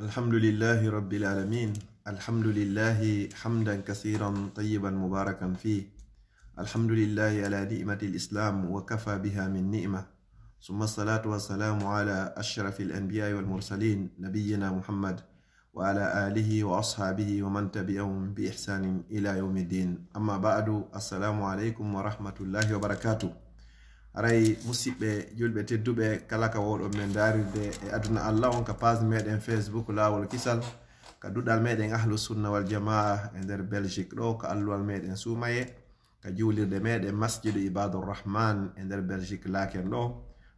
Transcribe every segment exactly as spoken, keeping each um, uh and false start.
الحمد لله رب العالمين. الحمد لله حمدا كثيرا طيبا مباركا فيه. الحمد لله على نعمة الإسلام وكفى بها من نعمة. ثم الصلاة والسلام على أشرف الأنبياء والمرسلين نبينا محمد وعلى آله وأصحابه ومن تبعهم بإحسان إلى يوم الدين. أما بعد، السلام عليكم ورحمة الله وبركاته. Haray musidɓe julɓe tedduɓe, kala ka wowɗon men ndarirde e aduna Allah on, ka page meɗen Facebook Laawol Kisal, ka duɗal meɗen Ahlu Sunna wal Jamaa e nder Belgique ɗo, ka alluwal meɗen suumaye, ka juulirde meɗen Masjidu Ibadur Rahman e nder Belgique Laken ɗo.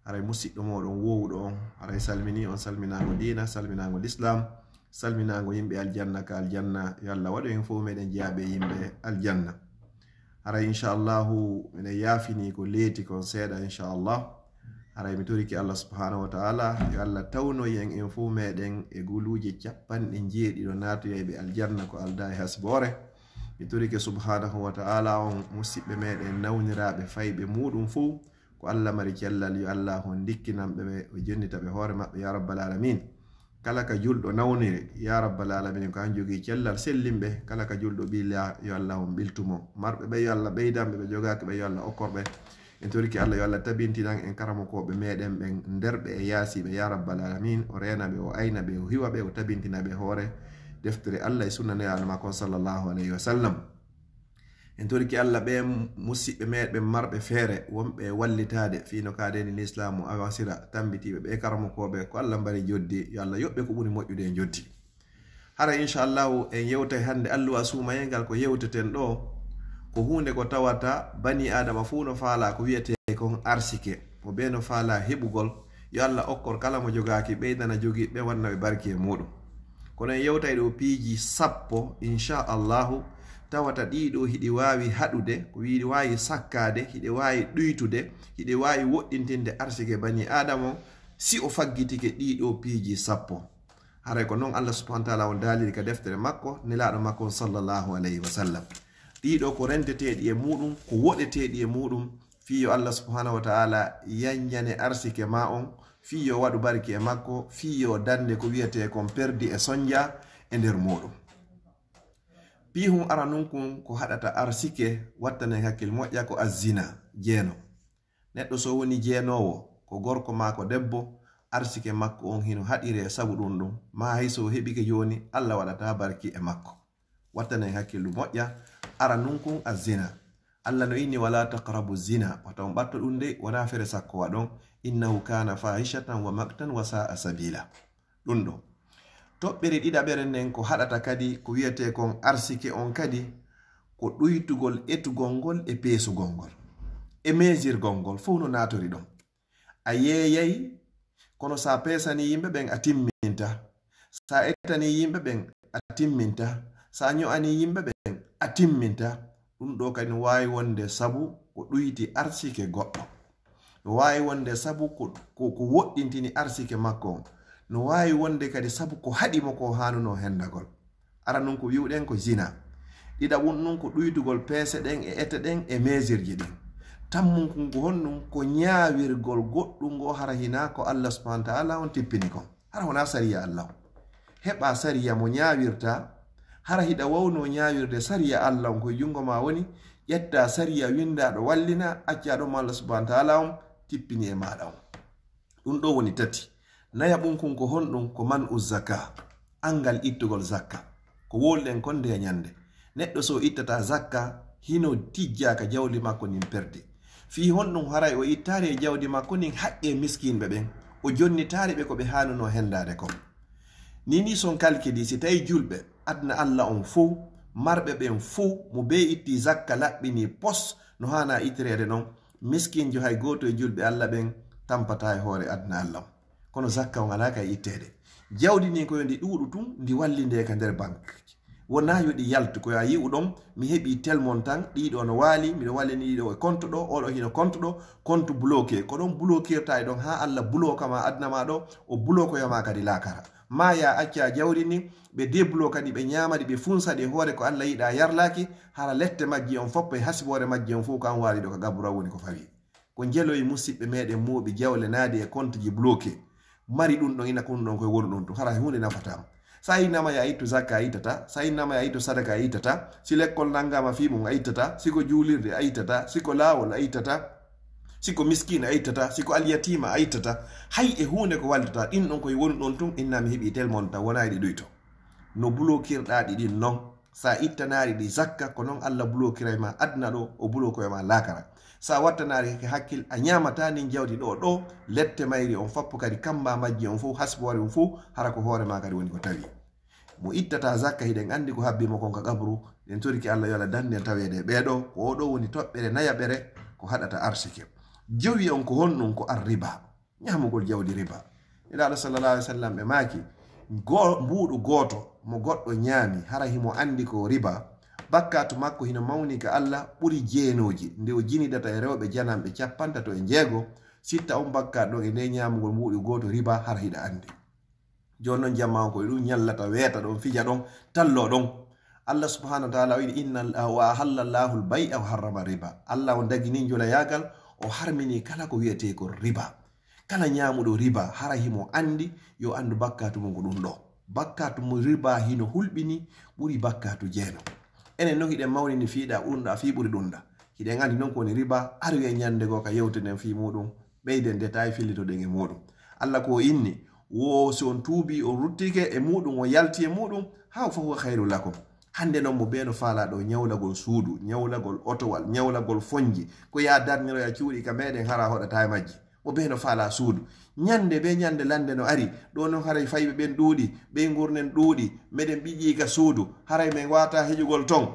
Haray musidɗo moɗon wowɗo on, haray salmini on salminaango diina, salminaango l'islam, salminaango yimɓe aljanna ka aljanna. Yo Allah waɗu en fof meɗen jeyaaɓe yimɓe aljanna. Haray inchallahu miɗen yaafini ko leeti kon seeɗa inchallah. Haray mi torike Allah subhanahu wa ta'ala yo Allah tawnoy en en fof meɗen e guluuje capanɗe njeeɗiɗo naatoyayɓe aljanna ko aldaa e hasboore. Mi torike subhanahu wa ta'ala on musidɓe meɗen nawniraaɓe fayɓe muɗum fof, ko Allah mari cellal, yo Allah on ndikkinan ɓe, ɓe, o jonnita ɓe hoore maɓɓe, ya rabbal alamin. Kala ka julɗo nawniri, ya rabbal alamin, ko an jogii cellal sellinɓe, kala ka julɗo ɓila, yo Allah on ɓiltumo. Marɓe ɓe, yo Allah ɓeydan ɓe, ɓe jogaaki ɓe, yo Allah okkor ɓe. En torike Allah, yo Allah tabintinan en karamokooɓe meɗen ɓen, nder ɓe e yaasi ɓe, ya rabbal alamin. O reena ɓe, o ayna ɓe, o hiwa ɓe, o tabintina ɓe hoore deftere Allah e sunna Nelaaɗo makko on, sallallahu alayhi wa sallam. En torike Allah ɓe musidɓe meɗen marɓe feere, wonɓe e wallitaade, fii no kaadeni lislaamu avansira, tambitiiɓe ɓe karamokooɓe, ko Allah mbari joddi, yo Allah yoɓ ɓe ko ɓuri moƴƴude e joddi. Hara inchallahu en yewtay hannde alluwa suumayel ngal ko yewteten ɗo, ko huunde ko tawata bani Aadama fuu no faalaa ko wiyetee kon arsike, mo bee no faalaa heɓugol, yo Allah okkor kala mo jogaaki, ɓeydana jogiiɓe ɓe, wanna ɓe barki e muuɗum. Kono en yewtay ɗo piiji sappo, inchallahu, tawata ɗii ɗo hiɗi waawi haɗude, ko hiɗi waawi sakkaade, hiɗi waawi ɗuytude, hiɗi waawi woɗɗintinde arsike bani Aadama on, si o faggitike ɗii ɗo piiji sappo. Haray ko non Allah subhanahu wa ta'ala on daaliri ka deftere makko, Nelaaɗo makko on sallallahu alayhi wa sallam. Ɗii ɗo ko renteteeɗi e muuɗum, ko woɗeteeɗi e muuɗum, fii yo Allah subhanahu wa ta'ala yanjane arsike maa on, fii yo waɗu barki e makko, fii yo dannde ko wiyetee kon perdi e sonja e nder muuɗum. Piihun aranun kun ko haɗata arsike, wattanen hakkil moƴƴa, ko azzina, jeeno. Neɗɗo so woni jeenoowo, ko gorko maa ko debbo, arsike makko on hino haɗiree sabu ɗun ɗun, maa hay so o heɓike jooni, Allah waɗataa barki e makko. Wattanen hakkillu moƴƴa, aranun kun azzina. Allah no inni, "Wala taqrabu zina." Wata on ɓatto ɗun de, wonaa fere sakko waɗon. "Innahu kana fahishatan wa maqtan wa sa'a sabila." Ɗun ɗo. Toɓɓere ɗiɗaɓere nden ko haɗata kadi, ko wiyetee kon arsike on kadi, ko ɗuytugol etugol ngol e peesugol ngol. E meesirgol ngol, fow no naatori ɗon. A yeeyay, kono sa peesanii yimɓe ɓen, a timminta. Sa etanii yimɓe ɓen, a timminta. Sa ño'anii yimɓe ɓen, a timminta. Ɗun ɗo kadi no waawi wonde sabu ko ɗuyti arsike goɗɗo. No waawi wonde sabu ko, ko, ko woɗɗintini arsike makko on. No waawi wonde kadi sabu ko haɗi mo ko haanunoo hendagol. Aranun ko wi'uɗen ko zina. Ɗiɗaɓun ɗun ko ɗuytugol peese ɗen e ete ɗen e meesirji ɗin. Tammun kun ko honɗun? Ko ñaawirgol goɗɗun ngo hara hinaa ko Allah subhanahu wa ta'ala on tippini kon. Hara wonaa sariya Allah on. Heɓaa sariya mo ñaawirtaa, hara hiɗa wawnoo ñaawirde sariya Allah on ko e junngo maa woni, ƴettaa sariya winndaaɗo wallina, accaa ɗon mo Allah subhanahu wa ta'ala on tippini e maaɗa on. Ɗun ɗo woni tati. Nayaɓun kun ko honɗun? Ko man'u zaka, anngal ittugol zakka. Ko wowluɗen kon nde ñannde. Neɗɗo so ittataa zakka, hino tijjaa ka jawdi makko ndin perdi. Fii honɗun haray o ittaali e jawdi makko ndin haqqee miskinɓe ɓen, o jonnitaali ɓe ko ɓe haanunoo hendaade kon? Ni ni son kalkili, si tawi julɓe aduna Allah on fow, marɓe ɓen fow, mo bee itti zakka laɓɓini pos no haana ittireede non, miskinjo hay gooto e julɓe Allah ɓen tampataa e hoore aduna Allah on. Kono zakka on alaa ka e itteede. Jawdi ndin ko yo ndi ɗuuɗu tun, ndi wallindee ka nder banque. Wonaa yo ɗi yaltu, ko yo a yi'u ɗon, mi heɓii tel montant, ɗii ɗo no waali, miɗo wallini ɗii ɗo e compte ɗo, oɗo hino compte ɗo, compte bloqué. Ko ɗon bloquirta e ɗon haa Allah bloka ma aduna ma ɗo, o blokoya ma kadi laakara. Maa ya acca jawdi ndin, ɓe débloka ɗi, ɓe ñaama ɗi, ɓe funsa ɗi e hoore ko Allah yiɗaa yarlaaki, hara lette majji on fof e hasiboore majji on fof ko an waali ɗo ka gabura woni ko fawi. Ko njeloyi musiɓɓe meɗen mooɓi jawle naadi e compte ji bloqué. Mari ɗun ɗon ina ko ɗun ɗon koye wonu ɗon tun. Hara huunde nafataa mo. Sa innama ya ittu zakka a ittata, sa innama ya ittu sadaka a ittata, si lekkol nangama fi mum a ittata, si ko juulirde a ittata, si ko laawol a ittata, si ko miskiina a ittata, si ko alyatiima a ittata, hay e huunde ko wallitata, ɗin ɗon koye woni ɗon tun, inna mi heɓi tel monta, wona eɗi ɗuyto. No bulokirɗa ɗi ɗin non, sa ittanaali ɗi zakka, ko non Allah bulokiray ma aduna ɗo, o bulokoy ma laakara. Sa wattanaali ke hakkil, a ñaamata nin jawdi ɗo ɗo, lette mayri on fappu kadi kamba majji on fof, hasboore on fof, hara ko hoore ma kadi woni ko tawi. Mo ittata zakka, hiɗen anndi ko habbi mo kon ka qabru, ɗen toriki Allah yo Allah dannden taweede e ɓee ɗo, ko o ɗo woni toɓɓere nayaɓere ko haɗata arsike. Jowi on ko honɗum? Ko ar riba, ñaamugol jawdi riba. Nelaaɗo sallallahu alaihi wasallam ɓe maaki, go-, mbuuɗu gooto mo goɗɗo ñaami, hara himo anndi ko riba, bakkaatu makko hino mawni ka Allah, ɓuri jeenooji, nde o jinidata e rewɓe jananɓe cappantato e jeego, sitta on bakkaatu ɗon e nde ñaamugol mbuuɗu gooto riba, hara hiɗa anndi. Jooni non jamma on ko e ɗum ñallata, weeta ɗon, fija ɗon, tallo ɗon. Allah subhanahu wa ta'ala o wi'i, "Inna, wa ahalla Allahu al-bay'a wa harrama riba." Allah on dagini njolayaagal, o harmini kala ko wi'etee ko riba. Kala ñaamuɗo riba, hara himo anndi, yo anndu bakkaatu mum ko ɗum ɗo. Bakkaatu mo riba hino hulɓini, ɓuri bakkaatu jeeno. Enen non hiɗen mawnini fiiɗa ɗum ɗa, fii ɓuri ɗum ɗa. Hiɗen anndi non ko woni riba, aru e ñande goo ka yewteten fii muɗum, ɓeyden détail, fillitoɗen e muɗum. Allah ko o inni, wo si on tuubi, on ruttike e muɗum, o yalti e muɗum, haw fa huwa khairu lakum. Hannde non mo bee no faalaa ɗo ñawlagol suudu, ñawlagol otowal, ñawlagol fonji, ko ya darniroya cuuɗi ka meɗen hara hoɗata e majji. Mo bee no faalaa suudu. Ñande bee ñande lande no ari, ɗo non haray fayɓe ɓen ɗuuɗi, ɓeynguure nden ɗuuɗi, meɗen ɓiƴƴii ka suudu, haray men waata heƴugol ton.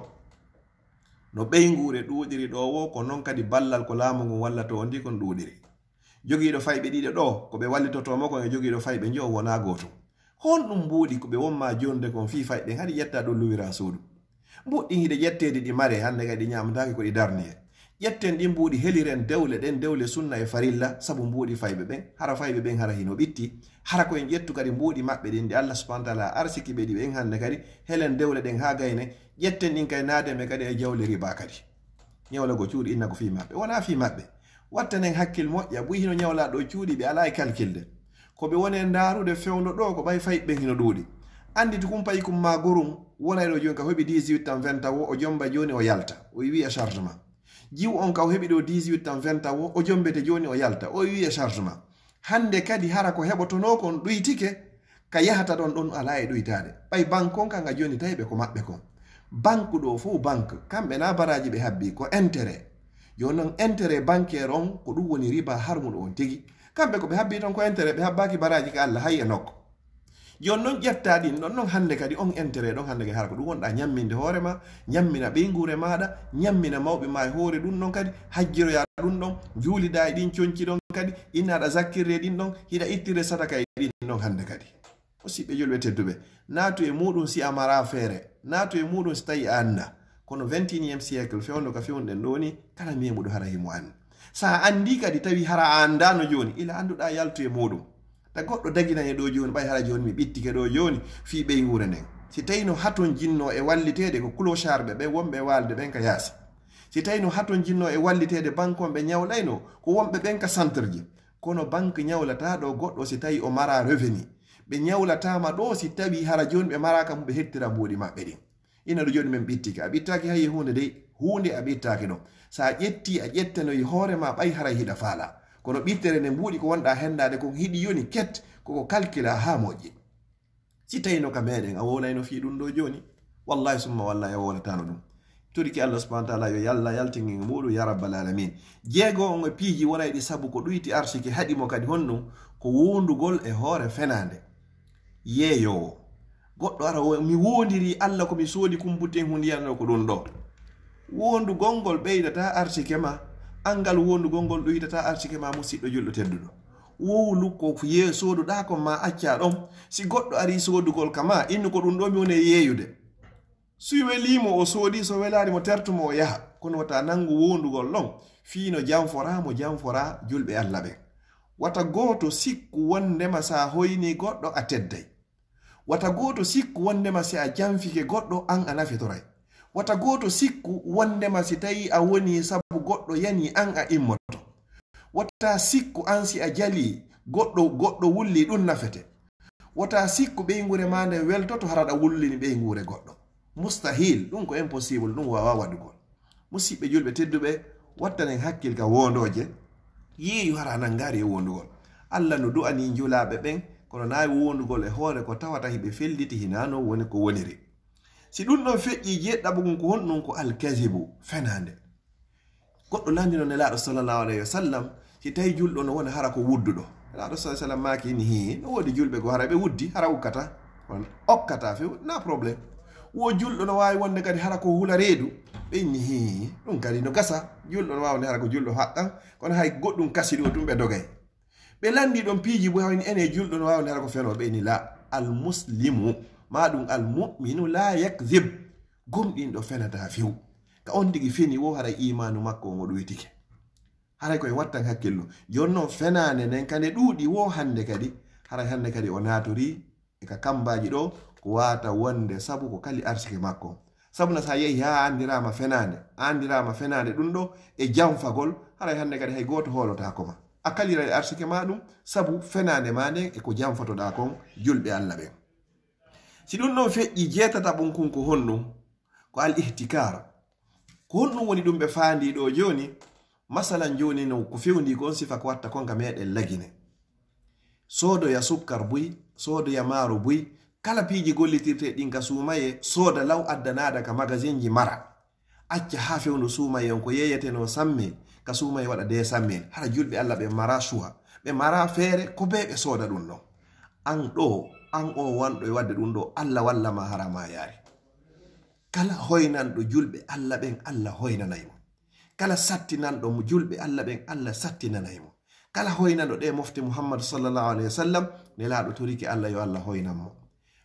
No ɓeynguure ɗuuɗiri ɗo wo, ko non kadi ballal ko laamu ngun wallata on ndi kon ɗuuɗiri. Jogiiɗo fayɓe ɗiɗo ɗo, ko ɓe wallitotoo mo kon e jogiiɗo fayɓe njowo wonaa gootum. Honɗum mbuuɗi ko ɓe wonma jonde kon fii fayɓe ɗen, haɗi ƴetta ɗon luwira suudu? Mbuuɗi ɗin hiɗe ƴetteede ɗi mare, hannde kadi ɗi ñaamataake ko ɗi darniyee. Ƴetten ɗin mbuuɗi, heliren dewle ɗen, dewle sunna e farilla, sabu mbuuɗi fayɓe ɓen. Hara fayɓe ɓen hara hino ɓitti. Hara ko en ƴettu kadi mbuuɗi maɓɓe ɗin, ɗi Allah subhanahu wa ta'ala arsiki ɓe ɗi ɓen hannde kadi, helen dewle ɗen haa gayne, ƴetten ɗin kay naaden ɓe kadi e jawle riba kadi. Ñawlagol cuuɗi inna ko fii maɓɓe, wonaa fii maɓɓe. Wattanen hakkil moƴƴa, buy hino ñawla ɗo cuuɗi ɓe alaa e kalkilde. Ko ɓe woni e ndaarude fewndo ɗo, ko ɓay fayɓe ɓen hino ɗuuɗi. Annditi kum payi kum ma gorum, wonay ɗo jooni ka heɓi dix-huit tan vingt tan wo, o jomba jooni o yalta, o wi'i e chargement. Jiw on ka o heɓi ɗo dix-huit tan vingt tan wo, o jombete jooni o yalta, o wi'i e chargement. Hannde kadi hara ko heɓotonoo kon ɗuytike, ka yahata ɗon ɗon alaa e ɗuytaade. Ɓay banque on kan a jooni tawi ɓe ko maɓɓe kon. Banque ɗo fof banque, kamɓe na baraaji ɓe habbi ko intérêt. Jooni non intérêt bancaire on ko ɗum woni riba harmuɗo on tigi. Kamɓe ko ɓe habbi ton ko intérêt, ɓe habbaaki baraaji ka Allah hay e nokko. Jooni non ƴetta ɗin ɗon non hannde kadi on intérêt ɗon hannde kadi hara ko ɗum wonɗa ñamminde hoore ma, ñammina ɓeynguure maaɗa, ñammina mawɓe ma e hoore ɗum ɗon kadi, hajjiroya ɗum ɗon, juulida e ɗin conci ɗon kadi, inna aɗa zakkirde ɗin ɗon, hiɗa ittirde sadaka e ɗin ɗon hannde kadi. O siɓɓe julɓe tedduɓe, naatu e muɗum si a mara feere, naatu e muɗum si tawi a annda. Kono vingt et unième siècle fewndo ka fewndo ɗen ɗo ni, kala memuɗo hara himo anndi. Sa anndi kadi tawi hara a anndano jooni, ila annduɗa yaltu e muɗum. Ta goɗɗo daginani ɗo jooni, ɓay hara jooni mi ɓittike ɗo jooni, fii ɓeynguure nden. Si tawi no haton jinno e walliteede ko clochard ɓe ɓen wonɓe e waalde ɓen ka yaasi. Si tawi no haton jinno e walliteede banque on ɓe ñawlayno ko wonɓe ɓen ka centre ji. Kono banque ñawlata ɗo goɗɗo si tawi o mara revenu. Ɓe ñawlatama ɗo si tawi hara jooni ɓe maraka mo ɓe hettira mbuuɗi maɓɓe ɗin. Ina ɗo jooni men ɓittike. A ɓittaaki hay e huunde dey. Huunde a ɓittaaki ɗon. Sa ƴetti a ƴettanoyi hoore ma ɓay haray hiɗa faala. Kono ɓittere nde mbuuɗi ko wonɗa hendaade kon hiɗi yoni ket koko kalkila haa moƴƴi. Si tawino ka meɗen a wowlayno fii ɗum ɗo jooni. Wallahi summa wallahi a wowlatano ɗum. Toriki Allah subhanahu wa ta'ala yo Yalla yaltingin e muɗum ya rabbal alamin. Jeego on e piiji wonay ɗi sabu ko ɗuyti arsike haɗi mo kadi honɗum ko wondugol e hoore fenaande. Yeeyoowo. Goɗɗo ara wo-, mi wondiri Allah ko mi soodi kumputen hundiyanno ko ɗum ɗo. Wondugol ngol ɓeydata arsike ma. Angal wondugol ngol ɗuytata arsike ma musiɗɗo julɗo tedduɗo. Wowlu ko ye-, sooduɗa ko ma acca ɗon. Si goɗɗo ari soodugol ka ma, innu ko ɗum ɗo mi woni e yeeyude. Si welii mo o soodi, so welaani mo tertu mo o yaha. Kono wata nangu wondugol ɗon, fii no janfora mo janfora julɓe Allah ɓen. Wata gooto sikku wondema sa hoyni goɗɗo a tedday. Wata gooto sikku wondema si a janfike goɗɗo an a nafitoray. Wata gooto sikku wondema si tawi a woni sabu goɗɗo yani an a immoto. Wata sikku an si a jali goɗɗo, goɗɗo wulli ɗum nafete. Wota sikku ɓeynguure ma nden weltoto hara ɗa wullini ɓeynguure goɗɗo. Mustahil, ɗum ko impossible, ɗum waawaa waɗugol. Musiɓɓe julɓe tedduɓe, wattanen hakkil ka woondooje, yeeyu hara nanngaari e woondugol. Allah no du'anii njulaaɓe ɓen, kono nayi woondugol e hoore ko tawata hiɓe felliti hinaa non woni ko woniri. Si ɗum ɗon feƴƴii jeeɗiɗaɓo ngun ko honɗum? Ko alkazibu, fenaande. Goɗɗo landino Nelaaɗo sallallahu alayhi wa sallam, si tawi julɗo no wona hara ko wudduɗo. Nelaaɗo sallallahu alayhi wa sallam maaki ni hii, no woodi julɓe goo hara ɓe wuddi, hara ukkata. On okkata few, na problème. Wo julɗo no waawi wonde kadi hara ko hula reedu. Ɓe inni hii, ɗum kadi no gasa. Julɗo no waawi wonde hara ko julɗo haqqan, kono hay goɗɗum kasi ɗo tun ɓe dogay. Ɓe landi ɗon piiji bo hawni ene julɗo no waawi wonde hara ko fenooɓe. Ɓe inni la, al muslimu, ma ɗum al mu'minu la yakzib. Gomɗinɗo fenata few. Ka on tigi feni wo hara imaanu makko on o ɗoytike. Haray ko en wattan hakkillo. Jooni non fenaande nden ka nde ɗuuɗi wo hannde kadi, haray hannde kadi o naatorii e ka kammbaaji ɗo ko waata wonde sabu ko kali arsike makko. Sabu na sa yehi haa anndiraama fenaande, anndiraama fenaande ɗum ɗo e janfagol, haray hannde kadi hay gooto hoolotaako ma. A kaliray arsike ma ɗum sabu fenaande ma nden e ko janfotoɗaa kon julɓe Alla ɓen. Si ɗum ɗon feƴƴi jeetataɓun kun ko honɗum? Ko al ihtikar. Ko honɗum woni ɗum ɓe faandii ɗo jooni? Masalan jooni no ko fewndii kon sifa ko watta kon ka meɗen Lagine. Soodoya sukkar buy, soodoya maaro buy, kala piiji gollitirte ɗin ka suumaye, sooda law adda naada ka magasinji mara. Acca haa fewndo suumaye on ko yeeyetenoo samme, ka suumaye waɗa deux cent mille. Hara julɓe Alla ɓe mara suwa, ɓe mara feere ko bee ɓe sooda ɗum ɗon. An ɗo, an o wanɗo e waɗde ɗum ɗo, Alla walla ma hara ma yaari. Kala hoynanɗo julɓe Alla ɓen, Alla hoynanay mo. Kala sattinanɗo mo julɓe Alla ɓen, Alla sattinanay mo. Kala hoynanɗo ɗe mofte Muhammadu sallallahu alayhi wa sallam, Nelaaɗo torike Alla yo Alla hoynan mo.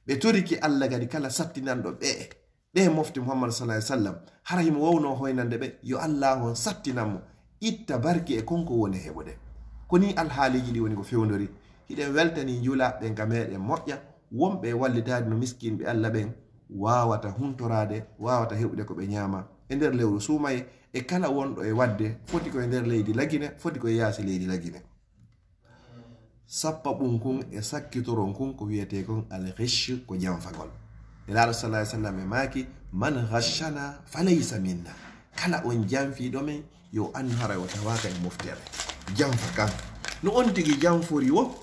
Ɓe torike Alla kadi kala sattinanɗo ɓe, ɗe mofte Muhammadu sallallahu alayhi wa sallam, hara himo wawno hoynande ɓe, yo Alla on sattinan mo, itta barki e kon ko woni heɓude. Ko ni alhaaliiji ɗi woni ko fewndori. Hiɗen weltanii njulaaɓe ɓen ka meɗen moƴƴa, wonɓe e wallitaade no miskinɓe Alla ɓen waawata huntoraade, waawata heɓude ko ɓe ñaama e nder lewru suumaye, e kala wonɗo e waɗde, foti ko e nder leydi Lagine, foti ko e yaasi leydi Lagine. Sappaɓun kun e sakkitoron kun ko wiyetee kon al-ghish, ko janfagol. Nelaaɗo sallallahu alayhi wa sallam e maaki, "Man ghashana falaysa minna." Kala on janfiiɗo men, yo annu haray o tawaaka e moftere. Janfa kan. No on tigi janfori wo,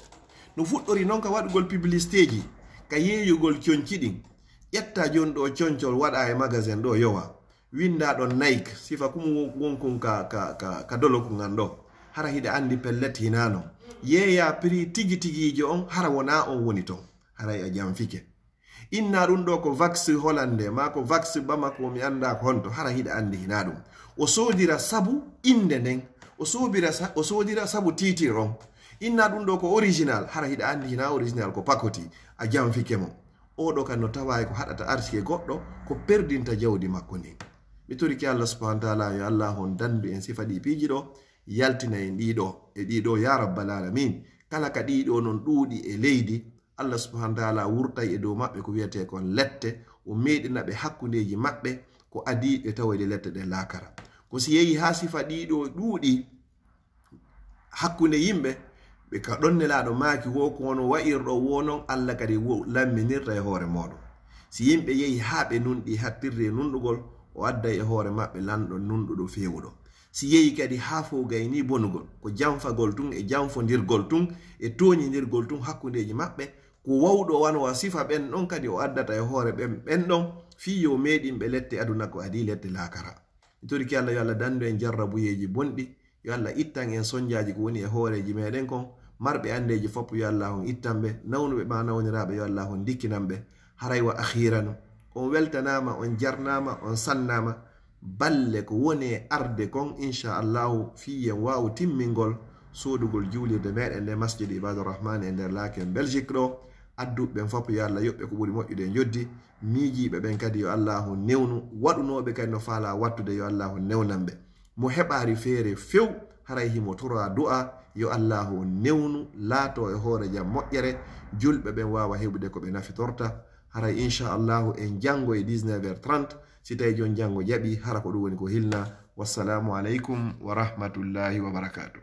no fuɗɗori non ka waɗugol publicitéji, ka yeeyugol conci ɗin. Ƴetta jon ɗo concol waɗa e magasin ɗo yowa. Winda ɗon Nike, sifa kumu won, won kun ka, ka, ka, ka dolo kun an ɗo. Hara hiɗa andi pellet hinaa non. Yeeya prix tigi tigiijo on, hara wonaa on woni ton. Haray a janfike. Inna ɗum ɗo ko Vax Hollande, maa ko Vax Bamako, mi anndaa ko honto, hara hiɗa anndi hinaa ɗum. O soodira sabu innde nden, o soobira sa-, o soodira sabu tiitir on. Inna ɗum ɗo ko original, hara hiɗa anndi hinaa original, ko pakoti, a janfike mo. Oɗo kan no tawaa e ko haɗata arsike goɗɗo, ko perdinta jawdi makko ndin. Mi torike Allah subhanahu wa taala, yo Allah on dandu en sifa ɗi piiji ɗo, yaltina en ɗiɗo e ɗiɗo, ya rabbal alamin. Kala ka ɗiɗo non ɗuuɗi e leydi, Allah subhanahu wa taala wurtay e dow maɓɓe ko wiyetee kon lette, o meeɗina ɓe hakkundeeji maɓɓe, ko adii ɓe tawoyde lette ɗe laakara. Ko si yehi haa sifa ɗiɗo ɗuuɗi hakkunde yimɓe, ɓe ka ɗon Nelaaɗo maaki wo ko wono wa'irɗo wo non Allah kadi wo lamminirta e hoore mooɗon. Si yimɓe yehi haa ɓe nunɗi hattirde e nunɗugol, o adday e hoore maɓɓe lanɗo nunɗuɗo feewuɗo. Si yehi kadi haa fof gayni bonugol, ko janfagol tun e janfondirgol tun e tooñindirgol tun hakkundeeji maɓɓe, ko wawɗo wano wa sifa ɓen ɗon kadi o addata e hoore ɓen, ɓen ɗon, fii yo meeɗin ɓe lette aduna ko adii lette laakara. Mi torike Allah yo Allah dandu en jarrabuyeeji bonɗi, yo Allah ittan en sonjaaji ko woni e hooreeji meɗen kon, marɓe andeeji fof yo Allah on ittan ɓe, nawnuɓe ma nawniraaɓe yo Allah on dikkinan ɓe. Haray wa akhiran, on weltanaama, on jarnaama, on sannaama, balle ko woni e arde kon, inchallahu, fii yen waawu timmingol soodugol juulirde meɗen nde Masjid Ibadur Rahman e nder Laken Belgique ɗo, adduɓe ɓen fof yo Allah yoɓ ɓe ko ɓuri moƴƴude e njoddi, miijiiɓe ɓen kadi yo Allahu newnu, waɗunooɓe kadi no faalaa wattude yo Allahu newnan ɓe. Mo heɓaari feere few, haray himo toraa du'a, yo Allahu newnu, laatoo e hoore jam moƴƴere, julɓe ɓen waawa heɓude ko ɓe nafitorta. Haray inchallahu en janngo e dix-neuf heures trente, si tawi jon janngo jaɓi, hara ko ɗum woni ko hilna. Wassalamu aleykum wa rahmatullahi wa barakatuh.